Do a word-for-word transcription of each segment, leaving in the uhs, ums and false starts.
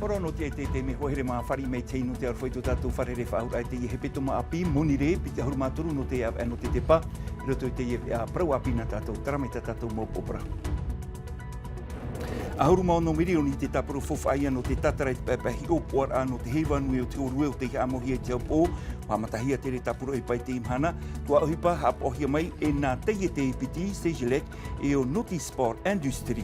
Ora nō te, te, te mea hoa here mā fāriʻi mai te hei nō te aroha i tō tātou fārerei faʻaauraʻa i teie hepetoma ʻāpī, Monirē, piti ʻahuru mā toru nō te ʻāvaʻe nō te tepa, i roto i teie, ā, parau ʻāpī nā tātou, terā mai tā tātou mau pōpō parau. ʻAhuru mā ono mirioni te tāpura faufaʻahia nō te tātara i te paepae hiʻopoʻaraʻa nō te heiva nui o te hōrue ʻo tei haʻamauhia i te haʻapaʻo, ʻua haʻamatahia te reira tāpura ʻohipa i teie mahana, tuaʻohipa haʻapaʻohia mai e nā taiete piti, Cegelec, e ʻo Notisport Industrie.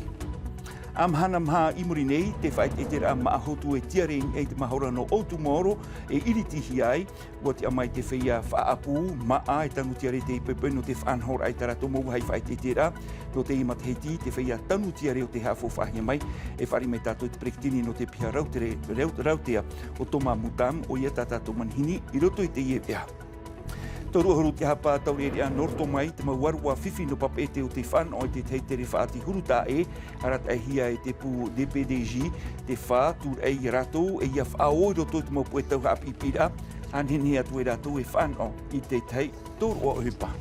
ʻA mahana maha i muri nei, te faʻaʻiteʻiteraʻa Maʻahotu e tiare i niʻa i te mahora nō Ōutumaoro, e iritihia ai, ʻua tiʻa mai te feiā faʻaʻapu, māʻa e tanu tiare te ipepe nō te faʻanahoraʻa i tā rātou mau vāhi faʻaʻiteʻiteraʻa, nō teie matahiti, te feiā tanu tiare ʻo tei haʻafaufaʻahia mai, e fāriʻi mai tātou i te peretiteni nō te piha rautere, rau-, rautea ʻo Thomas Moutame, ʻoia tā tātou manihini, i roto i teie veʻa. Toru ʻahuru te hapa taureʻareʻa nō roto mai te mau ʻāruʻa fifi nō Papeʻete ʻo tei fānaʻo i te tahi tere faʻaʻati huru taʻa ʻē, arataʻihia e te pū D P D J, te fā tūraʻi ia rātou, e ia faʻaō i roto i te mau puʻe tau haʻapiʻipiʻiraʻa, ʻa nehenehe atu e rātou e fānaʻo i te tahi tōroʻa ʻohipa.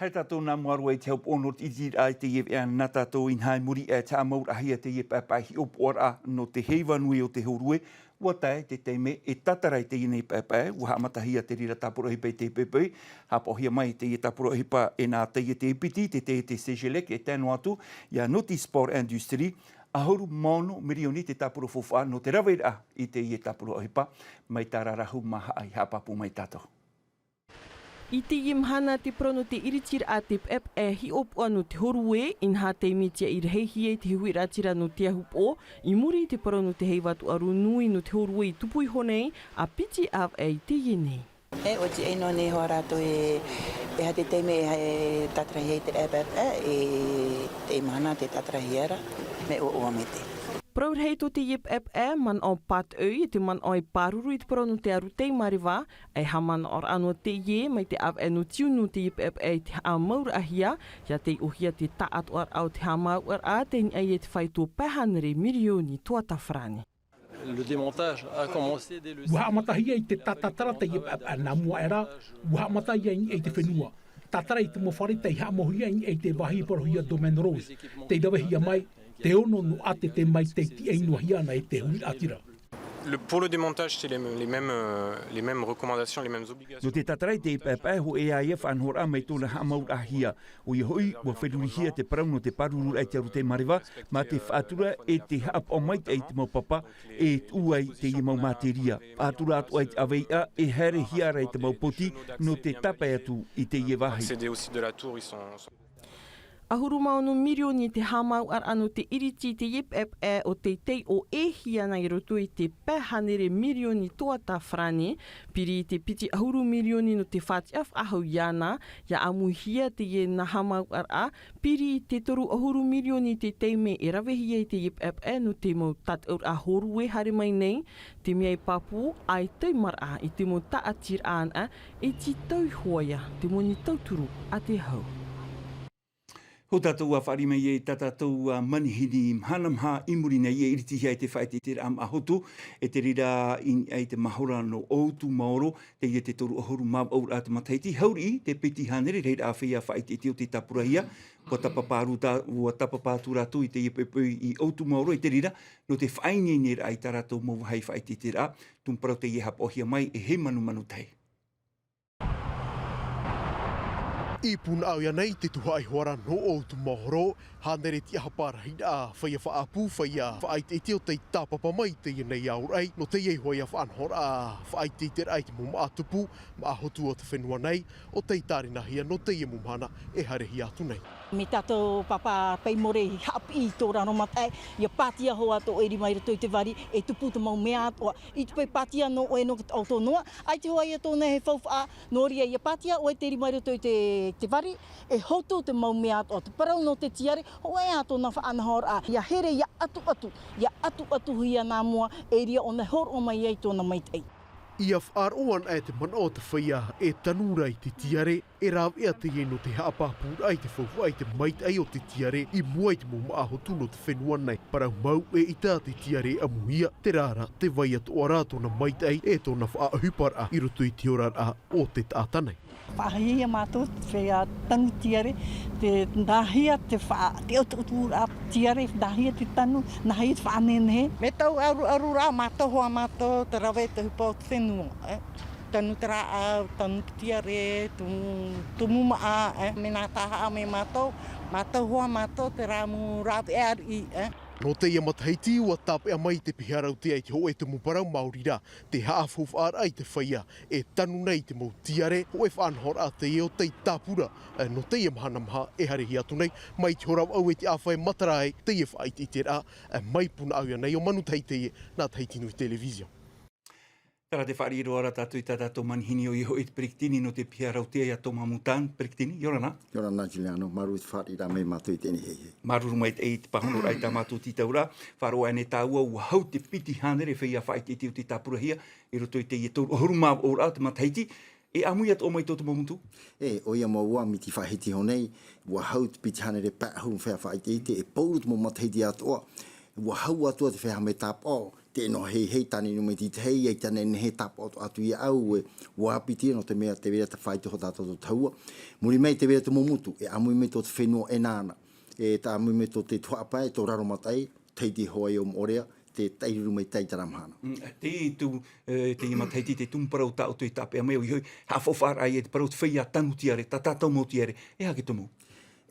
Haere tātou nā mua roa i te haʻapaʻo nō te iritiraʻa i teie veʻa nā tātou inaha i muri aʻe te haʻamauraʻahia teie paepae hiʻopoʻaraʻa nō te heiva nui o te hōrue, ʻua tae te taime e tātara i teie nei paepae, ʻua haʻamatahia te reira tāpura ʻohipa i teie poipoi, haʻapaʻohia mai teie tāpura ʻohipa e nā taiete piti, te taiete Cegelec e tae noa atu, ia Notisport Industrie, ʻahuru mā ono mirioni te tāpura faufaʻa nō te raveraʻa i teie tāpura ʻohipa, mai tā Rarahu Mahaʻi haʻapāpū mai tātou. I teie mahana te parau nō te iritiraʻa te paepae hiʻopoʻa nō te hōrue, inaha te mea tiʻa i rahihia i te huiraʻatira nō te ahupoʻo, i muri i te parau nō te heiva tūʻaro nui nō te hōrue i tupu iho nei, ʻa piti ʻāvaʻe i teie nei. E, ʻua tiʻa noa nei hoʻi rātou e, e aha te taime e, e tātarahia ai te paepae, e, teie mahana tē tātarahia ra, mea ʻoaʻoa maitaʻi. Parau rahi tō teie paepae, manaʻo pātoʻi, te manaʻo e pāruru i te parau nō te arutei mareva, e haʻamanaʻoraʻa noa teie, mai te ʻāvaʻe nō Tiunu teie paepae i te haʻamauraʻahia, ia taiʻohia te taʻatoʻaraʻa o te haʻamāuʻaraʻa, tei niʻa i te fāito pae hānere mirioni tuata farāni. Le démontage a commencé dès le ʻUa haʻamatahia i te tātātara teie paepae nā mua aʻe ra, ʻua haʻamata ia i niʻa i te fenua. Tātara i te mau fare tei haʻamauhia i niʻa i te vāhi parauhia Domaine Rose. Tei ravehia mai, te ono nō ʻātete mai tei tiʻa noa hia ana e te huiraʻatira. Le, pour le démontage, c'est les, les mêmes, euh, les mêmes recommandations, les mêmes obligations. Nō te tātara i te paepae, hōʻē ā ia faʻanahoraʻa mai tōna haʻamauraʻahia. ʻOia hoʻi, ʻua ferurihia te parau nō te pārururaʻa i te arutei mareva, mā te faʻatura e te haʻapaʻo maitaʻi i te mau papa, e tuʻu ai teie mau materia. Faʻatura atoʻa i te ʻaveiʻa, e haerehia ra i te mau poti, nō te tāpae atu i teie vāhi. Accéder au site de la tour, ils sont, sont ʻAhuru mā ono mirioni te haʻamāuʻaraʻa nō te iriti i teie paepae ʻo tei taiʻo e hia ana i roto i te pae hānere mirioni tuata farāni, piri i te piti ʻahuru mirioni nō te fātiʻa faʻahou iāna, ia ʻāmuihia teie nā haʻamāuʻaraʻa, piri i te toru ʻahuru mirioni te taime e ravehia ai teie paepae nō te mau tātaʻuraʻa hōrue haere mai nei, te mea e pāpū, ʻaita i maraʻa i te mau tāʻatiraʻa anaʻe, e tītau iho ā ia te moni tauturu a te hau. Hou tātou ʻua fāriʻi mai e tā tātou, ā, manihini mahana maha i muri nei e iritihia ai te faʻaʻiteʻiteraʻa Maʻahotu, e te reira i niʻa i te mahora nō Ōutumaoro, teie te toru ʻahuru mā vaʻu raʻa te matahiti, hauriʻi te piti hānere reira ā feiā faʻaʻiteʻite ʻo tei tāpurahia, ʻua tāpapa atu tā-, ʻua tāpapa atu rātou i teie poipoi i Ōutumaoro, e te reira, nō te faʻaineineraʻa i tā rātou mau vāhi faʻaʻiteʻiteraʻa, tumu parau teie e haʻapaʻohia mai e Heimanumanu Tahi. I Punaʻauia nei te tuhaʻa iho ra nō Ōutumaoro, hānere tiʻahapa rahiraʻa, feiā faʻaʻapu, feiā faʻaʻiteʻite ʻo tei tāpapa mai i teie nei aoraʻi, nō teie iho ā ia faʻanahoraʻa, faʻaʻiteʻiteraʻa i te mau māʻa tupu, Maʻahotu o te fenua nei, ʻo tei tārenahia nō teie mau mahana e haerehia atu nei. Mai tātou pāpā pae more i haʻapiʻi i tō raro mataʻi, ia pātia hoʻi atoʻa e rima i roto i te vari, e tupu te mau mea atoʻa. I te pae pātia nō ʻoe nō te taʻoto noa, ʻaita hoʻi ia tōna e faufaʻa, nō reira ia pātia ʻoe te rima i roto i te, te vari, e hotu te mau mea atoʻa, te parau nō te tiare, hōʻē ā tōna faʻanahoraʻa, ia here, ia atuatu, ia atuatuhia nā mua, e reira ʻōna e hōroʻa mai ai tōna maitaʻi. Ia faʻaroʻo anaʻe te manaʻo o te feiā e tanu ra i te tiare, E rāveʻa teie nō te haʻapāpūraʻa i te faufaʻa i te maitaʻi o te tiare i mua i te mau māʻa hotu nō te fenua nei. Parau mau e ʻita te tiare e ʻamuhia, terā rā te vai atoʻa rā tōna maitaʻi e tōna faʻaʻohiparaʻa i roto i te oraraʻa o te taʻata nei. Faʻahiahia mātou te feiā tanu tiare, te nāhea te faʻa-, te ʻutuʻuturaʻa tiare, nāhea te tanu, nāhea te faʻanehenehe. Mea tau ʻaruʻaru rā mātou, hoa mātou te rave te ʻohipa o te fenua, e. Tanu te rāʻau, tanu te tiare, tumu, tumu māʻa, e. Mea nā tāhaʻa mai mātou, mātou hoa mātou te rāmu rāveʻa ariʻi, e. Nō teie matahiti, ʻua tāpeʻa mai te piha rautea i te hōʻē tumu parau maori rā, te haʻafaufaʻaraʻa i te feiā e tanu nei i te mau tiare, hōʻē faʻanahoraʻa teie o tei tāpura, e, nō teie mahana maha e haerehia atu nei, mai te hora vaʻu e te ʻāfaʻi matara ai teie faʻaʻiteʻiteraʻa, e, mai Punaʻauia nei ʻo Manu Tahiti, nā Tahiti Nui Television. Terā te fāriʻi roa ra tātou i tā tātou manihini ʻoia hoʻi te peretiteni nō te piha rautea ia Thomas Moutane, peretiteni, ʻia ora na. ʻIa ora na, Giuliano, māuruuru i te fāriʻiraʻa mai mātou i teie nei hei. Māuruuru maitaʻi i te pāhonoraʻa i tā mātou tītauraʻa, faʻaroʻo aʻe nei tāua, ʻua hau te piti hānere feiā faʻaʻiteʻite o tei tāpurahia, i roto i teie toru ʻahuru mā vaʻu ora te matahiti, e ʻāmui atoʻa mai tō te mau motu? E, ʻoia mau ā, mai te faʻahiti iho nei, ʻua hau te piti hānere pae ʻahuru feiā faʻaʻiteʻite, e pauroa te mau matahiti atoʻa, ʻua hau atoʻa te feiā haʻamau tāpaʻo, teie noa hei, hei tāne nui mai te hei, ʻaita e nehenehe e tāpaʻo atu iāʻu, e, ʻua piti nō te mea tē vai ra te faʻaitoito tā tātou tahua. Muri mai tē vai ra te mau motu, e ʻāmui mai tō te fenua e nāna, e ʻāmui mai tō te tuhaʻa pae, tō raro mataʻi, Tahiti Hawaiʻi ʻo Moʻorea, te taʻiruru mai i terā mahana. Mm, te tū, e, teie matahiti, te tumu parau tā ʻoutou e tāpeʻa mai, ʻoia hoʻi, haʻafaufaʻaraʻa i te parau te feiā tanu tiare, tā tātou mau tiare, e aha te tumu?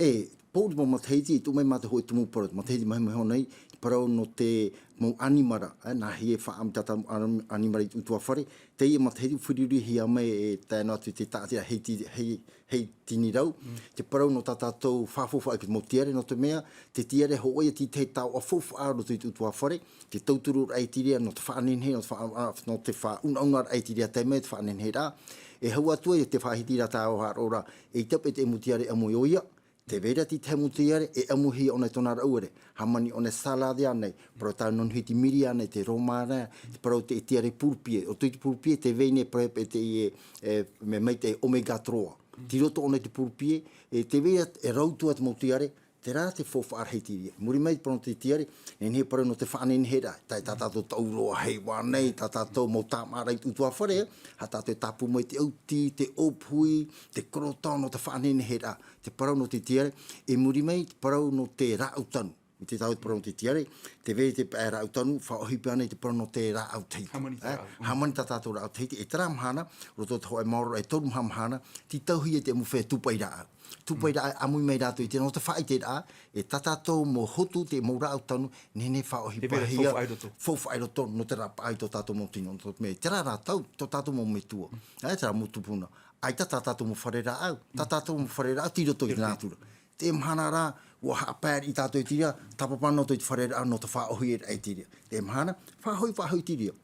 E, pauroa te mau matahiti, e tuʻu mai mātou hōʻē tumu parau, matahiti maha iho nei, te parau nō te mau ʻanimara, e, nāhea e faʻaʻamu tā tātou ʻanimara i te ʻutuāfare, teie matahiti ʻua ferurihia mai, e, tae noa atu i te tāʻatiraʻa hei ti-, hei hei tini rau, te parau nō tā tātou faʻafaufaʻa i te mau tiare, nō te mea, te tiare hōʻē ia te tahi taoʻa faufaʻa roto i te ʻutuāfare, te tautururaʻa i te reira nō te faʻanehenehe, nō te faʻa-, nō te faʻaunaunaraʻa i te reira tae mai te faʻaneheneheraʻa. E hau atu ai te faʻahiti ra tāua haʻaroʻoraʻa, eʻita paʻi te mau tiare e ʻāmui ʻoia, tē vai ra te tahi mau tiare, e ʻāmuihia ʻōna i tōna rauʻere, hāmani ʻōna e salade ānei, parau tāua nō niʻa i te miri ānei, te romarin, te parau te tiare pulpie, ʻo tō te pulpie, tē vai nei parau paʻi te, e, e, mea maitaʻi oméga trois. Tei roto ʻōna i te pulpie, e tē vai ra e rau atu ā te mau tiare, terā te faufaʻa rahi i te reira. Muri mai te parau nō te tiare, nehenehe parau nō te faʻaneheneheraʻa, tā, tā tātou tauroa heiva nei, tā tātou mau tāmāʻaraʻa i te ʻutuāfare, hā tātou e tāpū mai te ʻauti, te ʻōpuhi, te croton nō te faʻaneheneheraʻa. Te parau nō te tiare, e muri mai te parau nō te rāʻau tanu. I te taoʻa te parau nō te tiare, tē vai te pae rāʻau tanu, faʻaʻohipa ānei te parau nō te rāʻau Tahiti. Hāmani te rāʻau. Hāmani tā tātou rāʻau Tahiti, e terā mahana, roto i te hōʻē maoro e toru maha mahana, tītauhia te mau feiā tūpaʻi rāʻau. Tūpaʻi rāʻau, ʻāmui mai rātou i te, nō te faʻaʻiteraʻa, e tā tātou mau hotu te mau rāʻau tanu, nehenehe e faʻaʻohipahia, faufaʻa i roto. Faufaʻa i roto, nō te rapaʻa i tō tātou mau tino, nō te mea, terā rā tau, tō tātou mau metua. ʻAita terā mau tupuna. ʻAita tā tātou mau fare rāʻau, tā tātou mau fare rāʻau, tei roto i te nātura. Te mahana rā, ʻua haʻapae riʻi tātou i te reira, tāpapa noa atu i te fare rāʻau nō te faʻaʻohiparaʻa i te reira. Te mahana, faʻahoʻi, faʻahoʻi i te reira.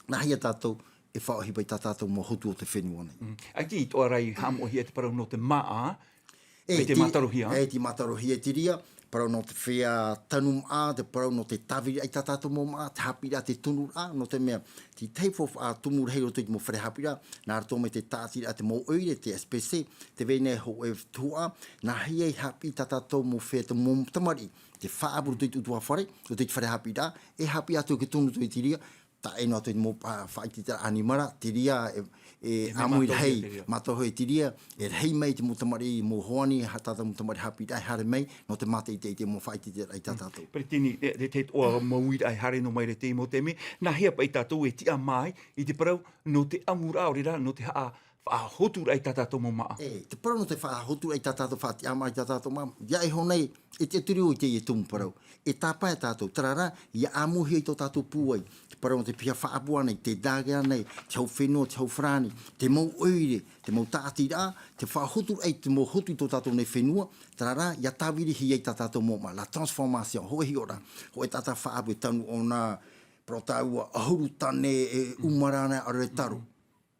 Nāhea tātou e faʻaʻohipa i tā tātou mau hotu o te fenua nei. Mm. ʻAita i toʻa ra i haʻamoʻehia te parau nō te māʻa, e, tei te mātarohia. E, tei mātarohia i te reira, parau nō te feiā tanu māʻa, te parau nō te tāviriraʻa i tā tātou mau māʻa, te haʻapiʻiraʻa, te tunuraʻa, nō te mea, te tahi faufaʻa tumu rahi roto i te mau fare haʻapiʻiraʻa, nā roto mai te tāʻatiraʻa te mau ʻoire, te S P C, tē vai nei hōʻē tuhaʻa, nāhea e haʻapiʻi tā tātou mau feiā, te mau tamariʻi, tē faʻaʻamu roto i te ʻutuāfare, roto i te fare haʻapiʻiraʻa, e haʻapiʻi atu i te tunu roto i te reira, taʻa ʻē noa atu i te mau pa-, faʻaʻiteʻiteraʻa ʻanimara, te reira, e, e ʻāmui rahi, mātauhia i te reira. Mātauhia i te reira, e rahi mai te mau tamariʻi, mau hoani, hā tā tātou mau tamariʻi haʻapiʻiraʻa, e haere mai, nō te mātaʻitaʻi i te mau faʻaʻiteʻiteraʻa i tā tātou. Peretiteni, e, te, te toʻa mau uiraʻa e haere noa mai ra i teie mau taime, nāhea paʻi tātou e tiʻamā ai i te parau nō te ʻamuraʻa, ʻaore rā, nō te haʻa-, faʻahoturaʻa i tā tātou mau māʻa. E, te parau nō te faʻahoturaʻa i tā tātou, faʻatiʻamāraʻa i tā tātou māʻa, ʻia iho nei, e te turi o teie tumu parau. E tāpae tātou, terā rā, ʻia ʻāmuihia i tō tātou pūai. Te parau nō te piha faʻaʻapu ānei, te dāgea nei, te hau fenua, te hau farāni, te mau ʻoire, te mau tāʻatiraʻa, te faʻahoturaʻa i te mau hotu i tō tātou nei fenua, terā rā, ʻia tāvirihia ai tā tātou mau māʻa, la transformation, hōʻē hiʻoraʻa, hōʻē taʻata faʻaʻapu e tanu ʻōna, parau tāua, ʻahuru tane e ʻumara ana, ʻaore rā e taro.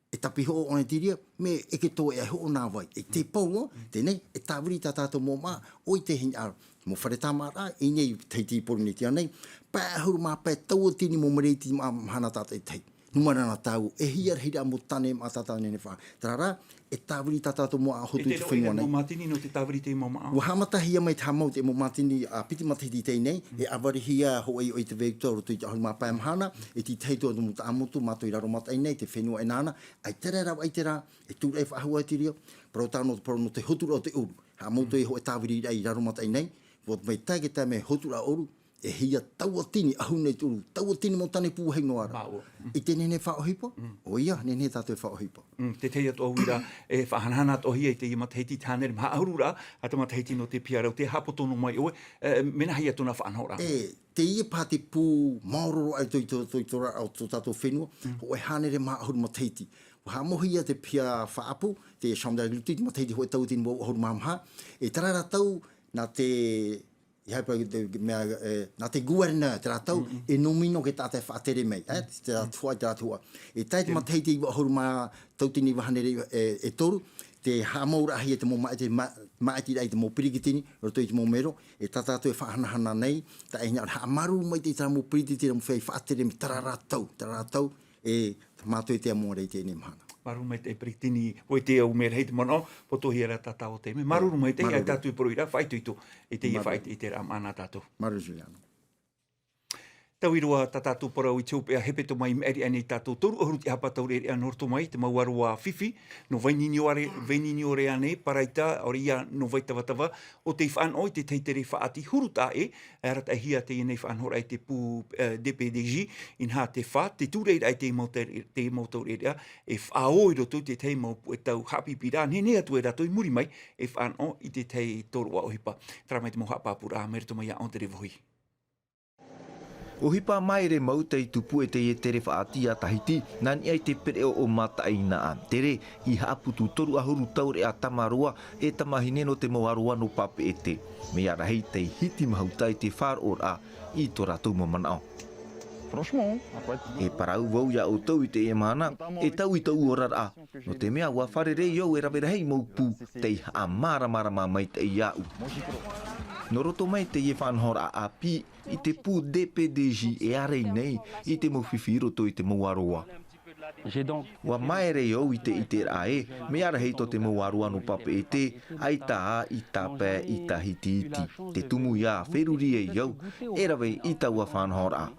E tāpihoʻo ʻōna i te reira, mea ʻeke tō ʻoe e hoʻo nā vai. E te pau, teie nei, e tāviri tā tātou mau māʻa, ʻoia te hinaʻaro. Mau fare tāmāʻaraʻa, i ʻō nei, Tahiti Pōrīnetia nei, pae ʻahuru mā pae tauatini mau māreti ma-, mahana tātaʻitahi. Nūmera nā tāua, e hia rahi rā mau tāne mātātā nei nei faʻa. Terā rā, e tāviri tā tātou mau ʻaʻaho i te fenua nei. Mau mātini nō te tāviri te mau māʻa. Ua haʻamatahia mai te haʻamau te mau mātini, ā, piti matahiti i teie nei, e ʻāvarihia hoʻi ʻoe i te veuta roto i te ʻahuru mā pae mahana, e tītahi atu mau taʻamotu, mātou i Raromataʻi nei, te fenua e nāna, ʻaita rā, ʻaita rā, e tūraʻi faʻahou atu i reira, parau tā nō, parau nō te hoturaʻa o te ʻoru. Haʻamau tō e hoʻi tāviri rā i Raromataʻi nei, ua mai tae i te taime hoturaʻa ʻoru, e hia tauatini ʻahuru nei te ʻoru, tauatini mau tāne pū hau noa ra. Māua. I te nehenehe faʻaʻohipa? Mm. ʻOia, nehenehe tātou e faʻaʻohipa. Mm, te tahi atu au ra, e faʻahanahana atoʻa hia i teie matahiti te hānere maha ʻahuru ra, ā te matahiti nō te piha rau, tē haʻapoto noa mai ʻoe, e, mea nāhea tōna faʻanahoraʻa? E, teie paha te pū maoro roa i tō, i tō, tō, i tō rā, o tō tātou fenua, Mm. hōʻē hānere maha ʻahuru matahiti. Ua haʻamauhia te piha faʻaʻapu, te Chambre d'agriculture, te matahiti hōʻē tauatini vaʻu ʻahuru mā maha, e terā rā tau, nā te, i haere paʻi te mea, e, nā te gouverneur, terā tau, Mm, mm. e nomino te taʻata e faʻatere mai, e, Mm. terā tuhaʻa, terā tuhaʻa. E tae i te Te matahiti iva ʻahuru mā tauatini iva hānere, e, e toru, tē haʻamauraʻahia te mau maʻiti, ma-, maʻitiraʻa i te mau pirikitini, roto i te mau mero, e tā tātou e faʻahanahana nei, tā e hinaʻaro haʻamāuruuru mai te, terā mau pirikitini, terā mau feiā faʻatere mai, terā rā tau, terā rā tau, e, mātou e tē amo ra i teie mahana. Māuruuru maitaʻi Peretiteni, ʻoe te au mea rahi te manaʻo, poto hia rā tā tāua taime. Māuruuru maitaʻi, Māuruuru. ʻAita tātou e poroʻi ra, faʻaitoito, i teie Māuruuru. faʻaitoito i terā maʻa nā tātou. Māuruuru, Juliano. Taui roa tā tātou parau i te hopeʻa hepetoma i maʻiri aʻe nei tātou toru ʻahuru te haʻapātaureʻareʻa nō roto mai, te mau aroā fifi, nō Vaininiore-, Vaininiore aʻe nei, Paraita, ʻaore ia nō Vaitavatava, ʻo tei fānaʻo i te tahi tere faʻaʻati huru taʻa ʻē, e arataʻihia teie nei faʻanahoraʻa e te pū, e, D P D J, inaha te fā, te tūraʻiraʻa i te mau tau-, te mau taureʻareʻa, e faʻaō i roto i te tahi mau puʻe tau haʻapiʻiraʻa, nehenehe atu e rātou i muri mai, e fānaʻo i te tahi tōroʻa ʻohipa. Terā mai te mau haʻapāpūraʻa, mai roto mai iā Antere Vohi. ʻOhipa māere mau tei tupu e teie tere faʻaʻati a Tahiti, nā niʻa i te pereʻoʻo mataʻeinaʻa. Tere, i haʻaputu toru ʻahuru taureʻa tamaroa, e tamāhine nō te mau aroā nō Papeʻete. Mea rahi tei hiti mahuta i te faʻaroʻoraʻa i tō rātou mau manaʻo. Franchement, après E parau vau iā ʻoutou i teie mahana, e taui tōʻu oraraʻa. Nō te mea ua fārerei au e rave rahi mau pū, tei haʻamāramarama maitaʻi iāʻu. Nō roto mai teie faʻanahoraʻa ʻāpī, i te pū D P D J e ʻāreʻa nei i te mau fifi i roto i te mau aroā. J'ai donc Ua māere au i te ʻiteraʻa ē, mea rahi tō te mau aroā nō Papeʻete, ʻaita ā i tāpae i Tahiti iti. Te tumu ia feruri ai au, e rave i taua faʻanahoraʻa.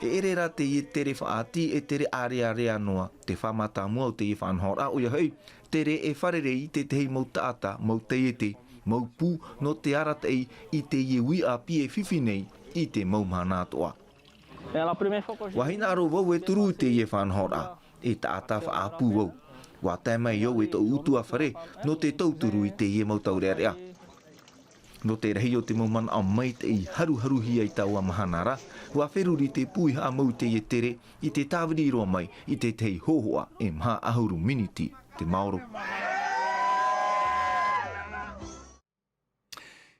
E ʻere rā teie tere faʻaʻati e tere ʻārearea noa, te fā mātāmua o teie faʻanahoraʻa, ʻoia hoʻi, tere e fārerei i te tahi mau taʻata, mau taiete, mau pū, nō te arataʻi i teie uiʻa ʻāpī e fifi nei i te mau mahana atoʻa. Et la première fois que je Ua hinaʻaro vau e turu i teie faʻanahoraʻa, e taʻata faʻaʻapu vau. Ua tae mai au e tōʻu ʻutuāfare, nō te tauturu i teie mau taureʻareʻa. Nō te rahi o te mau manaʻo maitaʻi haruharuhia i taua mahana ra, ua feruri te pū i haʻamau i teie tere, i te tāviri roa mai, i te tahi hōhoʻa e maha ʻahuru miniti te maoro.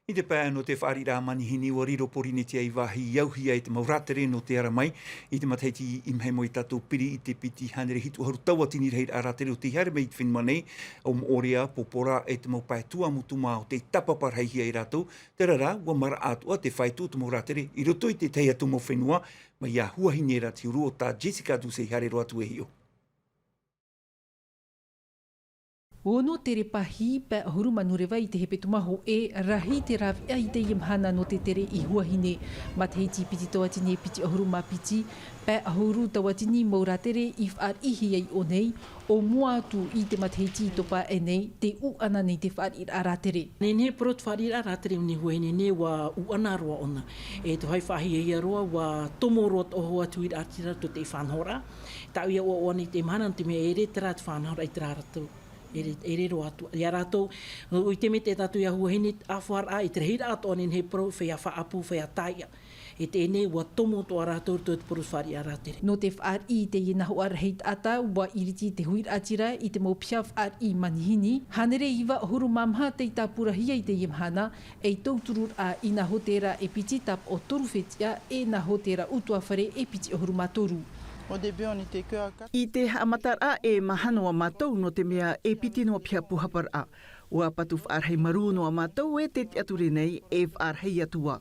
I te pae nō te fāriʻiraʻa manihini, ua riro Pōrīnetia i vāhi i auhia i te mau rātere nō te ara mai. I te matahiti i mahi mai tātou piri i te piti hānere hitu ʻahuru tauatini rahiraʻa rātere o tei haere mai i te fenua nei, ʻo Moʻorea, Porapora, e te mau pae tuamotu mā o tei tāpapa rahi hia e rātou. Terā rā, ua maraʻa atoʻa te faito o te mau rātere i roto i te tahi atu mau fenua, mai iā Huahine ra te huru, ʻo tā Jessica Duce i haere roa atu e hiʻo. Ono tere pahī, pae ʻahuru mā nū reva i te hepetoma hōʻē, rahi te rāveʻa i teie mahana nō te tere i Huahine. Matahiti piti tauatini e piti ʻahuru mā piti, pae ʻahuru tauatini mau rātere i fāriʻihia i ʻō nei, ʻo mua atu i te matahiti i topa aʻe nei, tē ʻuʻana nei te fāriʻiraʻa rātere. Nehenehe e parau te fāriʻiraʻa rātere i Huahine nei ua ʻuʻana roa ʻōna. E te vāhi faʻahiahia roa, ua tomo roa atoʻa hoʻi te huiraʻatira tō te faʻanahoraʻa. Tāʻu ia ʻoaʻoa nei i teie mahana, nō te mea e ʻere terā te faʻanahoraʻa i terā rātou. E ʻere, e ʻere roa atu. Iā rātou, ʻo, i te mea tē tātou iā Huahine, ʻāfaʻaraʻa, e te rahiraʻa atoʻa nehenehe e parau, feiā faʻaʻapu, feiā tāiʻa. E teie nei, ua tomo atoʻa rātou i roto i te parau fāriʻiraʻa rātere. Nō te fāriʻi i teie nahoʻa rahi taʻata, ua iriti te huiraʻatira i te mau piha fāriʻi manihini, hānere iva ʻahuru mā maha tei tāpurahia i teie mahana, ei tautururaʻa i nā hōtēra e piti tāpaʻo toru fetiʻa, e nā hōtēra ʻutuāfare e piti ʻahuru mā toru. Au début, on n'était que à quatre. I te haʻamataraʻa e maha noa mātou, nō te mea e piti noa piha pūhaparaʻa. ʻUa patu faʻarahi marū noa mātou e te tiʻaturi nei e faʻarahi atu ā.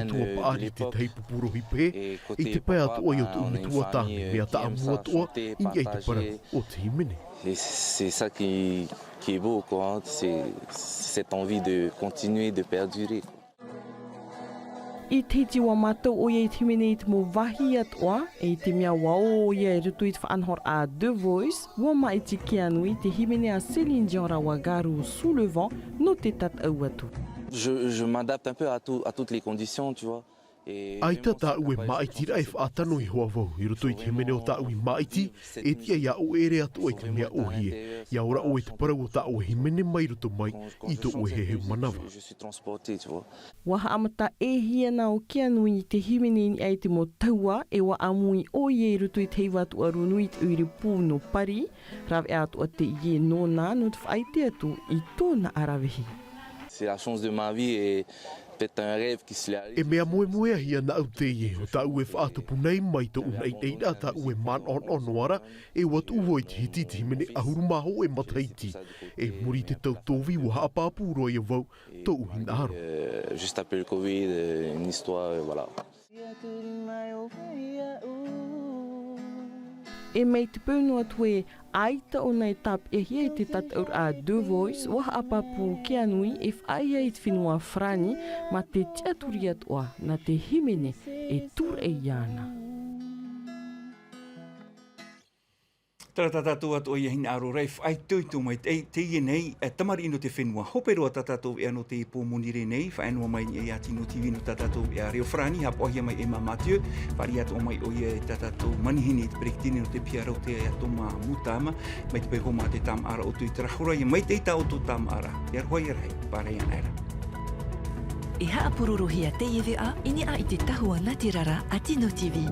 metua paʻari i tētahi pupu rohi pehe, i te pae atoʻa ia tōʻu metua tāne, mea taʻamu atoʻa i niʻa i te parau o te hīmene. Et c'est ça qui, qui est beau, quoi, hein, c'est cette envie de continuer, de perdurer. I te hiti ua mātau ʻoia i te hīmene i te mau vāhi atoʻa, e i te mea ua ō ʻoia i roto i te faʻanahoraʻa The Voice, ua māʻiti kē ʻānui te hīmene a Céline Dion rāua Garou sous le vent nō te tataʻu atu. Je, je m'adapte un peu à tout, à toutes les conditions, tu vois. ʻAita tāʻu e māʻitiraʻa e faʻatano iho ā vau i roto i te hīmene o tāʻu i māʻiti, e tiʻa ia ʻoʻere atoʻa te mea ʻōhie, ia ora ʻoe i te parau o tā ʻoe hīmene mai roto mai i tō ʻoe heheu manava. Ua haʻamata ʻē hia nā ʻo Keanui i te hīmene i niʻa i te mau tahua, e ua ʻāmui ʻoia i roto i te heiva tuʻaro nui i te ʻoire pū nō Paris, rave atoʻa teie nōna nō te faʻaʻite atu i tōna ʻaravihi. C'est la chance de ma vie et peut-être un rêve qui se réalise. E mea moemoeahia nāʻu teie, ʻo tāʻu e faʻatupu nei mai tōʻu naʻinaʻiraʻa tāʻu e manaʻonaʻo noa ra, e ua tuʻu hoʻi te hiti i te hīmene ʻahuru mā hōʻē matahiti. E muri i te tau tōvī ua haʻapāpū roa ia vau tōʻu hinaʻaro. Euh, juste après le covid, euh, une histoire, euh, voilà. E mai te peu noa atu ē, ʻaita ʻōna e tāpeʻahia i te tataʻuraʻa The Voice, ua haʻapāpū Keanui e faʻaea i te fenua Farāni, mā te tiʻaturi atoʻa nā te hīmene e tūraʻi iāna. Terā tā tātou atoʻa ia hinaʻaro ra e faʻaitoito mai te, teie nei, e, tamariʻi nō te fenua. Hope roa tā tātou veʻa nō teie pō monirē nei, faʻaea noa mai i niʻa ia Tino TV nō tā tātou veʻa reo Farāni, haʻapaʻohia mai e Emma Mathieu, fāriʻi atoʻa mai ʻoia e tā tātou manihini i te peretiteni nō te piha rautea ia Thomas Mutama, mai te peu iho mā te tāmāʻaraʻa ʻoutou i terā hora, ia maitaʻi tā ʻoutou tāmāʻaraʻa, e aroha ia rahi, pārahi ana ra. E haʻapurorohia teie veʻa i niʻa i te tahua nā te rara a Tino TV.